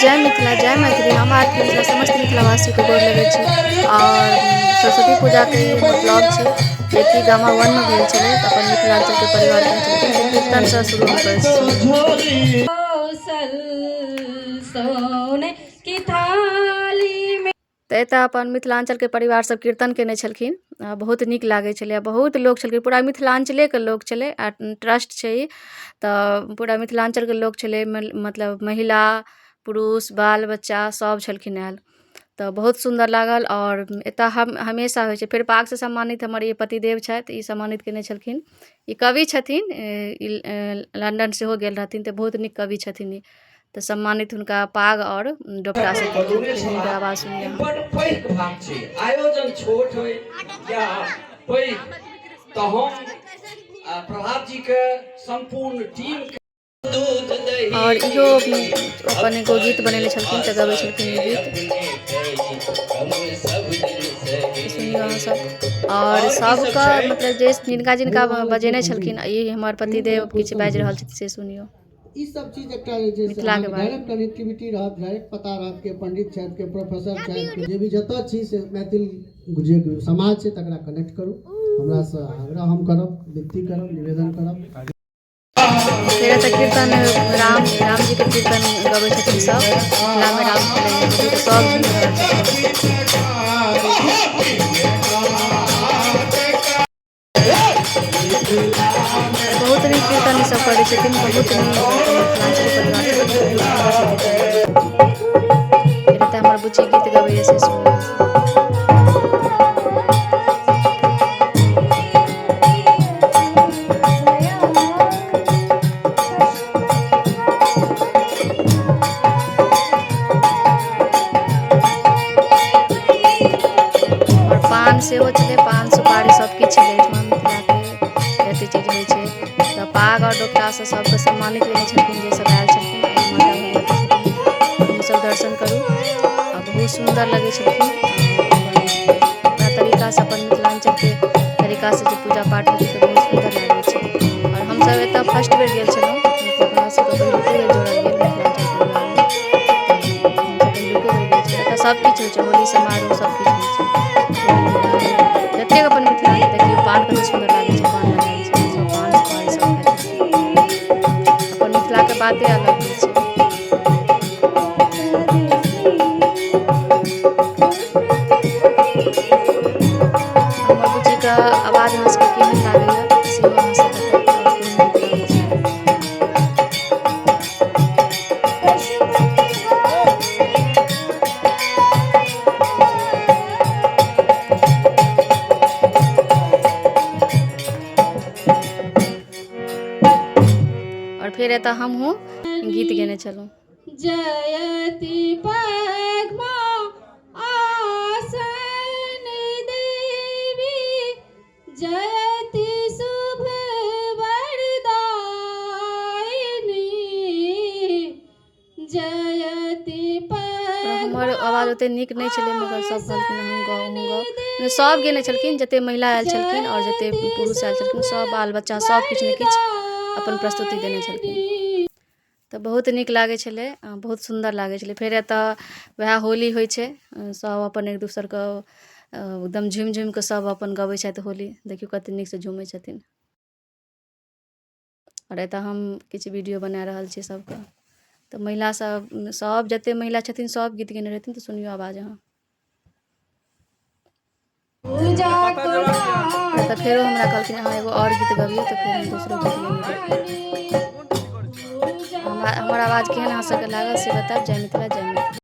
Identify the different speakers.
Speaker 1: जय मिथिला जय मैथिली। हम आरती मिश्रा समस्त मिथिलावासीके गोर लगै छी आओर सरस्वती पूजाके ई हमर ब्लॉग छी जेकि गामा वनमे भेल छलै। तऽ अपन मिथिलाञ्चलके परिवार छलखिन, कीर्तनसँ शुरू हम करै छी। तऽ एतऽ अपन मिथिलाञ्चलके परिवार सब कीर्तन केने छलखिन, बहुत नीक लागै छलै। बहुत लोक छलखिन, पूरा मिथिलाञ्चलेके लोक छलै आ ट्रस्ट छै ई, तऽ पूरा मिथिलाञ्चलके लोक छलै, मतलब महिला पुरुष बाल बच्चा सब छलखिन आयल, तऽ बहुत सुन्दर लागल। आओर एतऽ हम हमेशा होइ छै। फेर पागसँ सम्मानित हमर ई पतिदेव छथि, ई सम्मानित केने छलखिन। ई कवि छथिन, ई लण्डन सेहो गेल रहथिन, तऽ बहुत नीक कवि छथिन ई, तऽ सम्मानित हुनका पाग आओर डोपटासँ केलखिन। हुनकर आवाज सुनियौ।
Speaker 2: बड पैघ भाग छै, आयोजन छोट होइ या पैघ, तऽ हम प्रभात जी के सम्पूर्ण टीम के
Speaker 1: आओर इहो अपन एगो गीत बनेने छलखिन, तऽ गबै छलखिन ई गीत, सुनियौ अहाँ सब। आओर सबके मतलब जे जिनका जिनका बजेने छलखिन, ई हमर पतिदेव किछु बाजि रहल छथिन से सुनियौ।
Speaker 3: ई सब चीज एकटा जे छै से
Speaker 1: मिथिलाके
Speaker 3: अहाँके
Speaker 1: बारेमे।
Speaker 3: डायरेक्ट कनेक्टिविटी रहत, डायरेक्ट पता रहत के पंडित छथि, के प्रोफेसर छथि, के जे भी जतऽ छी से मैथिल जे समाज छै तकरा कनेक्ट करू। हमरासँ आग्रह हम करब, विनती करब, निवेदन करब।
Speaker 1: फेर एतऽ कीर्तन राम रामजीके कीर्तन गबै छथिन सब। मिथिलामे राम छलै, सब झूमि रहल छथिन। बहुत नीक कीर्तन ई सब करै छथिन, बहुत नीक। मिथिलाञ्चल परिवार सब बहुत सुन्दरसँ गीत गबै। फेर एतऽ हमर बुच्ची गीत गबैए से सुनू। आओर पान सेहो छलै, पान सुपारी सब किछु छलै एहिठमा। मिथिलाके जते चीज होइ छै, तऽ पाग आओर डोपटासँ सबके सम्मानित केने छलखिन जे सब आयल छलखिन। माता भगवती छथिन, हमसब दर्शन करू आ बहुत सुन्दर लगै छलखिन। अपना तरीकासँ, अपन मिथिलाञ्चलके तरीकासँ जे पूजा पाठ होइ छै तऽ बहुत सुन्दर लागै छै। आओर हमसब एतऽ फर्स्ट बेर गेल छलहुँ, मतलब हमरा सबके पहिलुके बेर जोड़ल गेल मिथिलाञ्चल परिवारमे, हमसब पहिलुके बेर गेल छलहुँ। एतऽ सब किछु होइ छै, होली समारोह सब किछु होइ छै जतेक अपन मिथिलाके। देखियौ पान कते सुन्दर लागै छै, पान लगायल छै, सब पान सुपारी सब खाइ छथिन। अपन मिथिलाके बाते अलग होइ छै। हमर बुच्चीके आवाज अहाँ सबके केहन लागैए सेहो अहाँ सब बतायब। आओर केहन गीत गाबै छै। आओर फेर एतऽ हमहूँ गीत गेने छलहुँ।
Speaker 4: जयति पद्मा आसन देवी जयति शुभ वरदायिनी जयति
Speaker 1: हमर आवाज ओतेक नीक नहि छलै, मगर सब कहलखिन अहूँ गाउ, अहूँ गाउ। सब गेने छलखिन, जतेक महिला आयल छलखिन आओर जतेक पुरुष आयल छलखिन, सब बाल बच्चा सब किछु ने किछु अपन प्रस्तुति देने छलखिन, तऽ बहुत नीक लागै छलै, बहुत सुन्दर लागै छलै। फेर एतऽ वएह होली होइ छै, सब अपन एक दोसरके एकदम झुमि झुमिकऽ सब अपन गबै छथि होली। देखियौ कते नीकसँ झुमै छथिन। आओर एतऽ हम किछु वीडियो बना रहल छी सबके। तऽ महिला सब सब जते महिला छथिन सब गीत गेने रहथिन, तऽ सुनियौ आवाज अहाँ। तऽ फेरो हमरा कहलखिन अहाँ एगो आओर गीत गबियौ, तऽ फेर हम दोसरो गीत गेने रही। हमर आवाज केहन अहाँ सबके लागल से बतायब। जय मिथिला, जय मैथिली।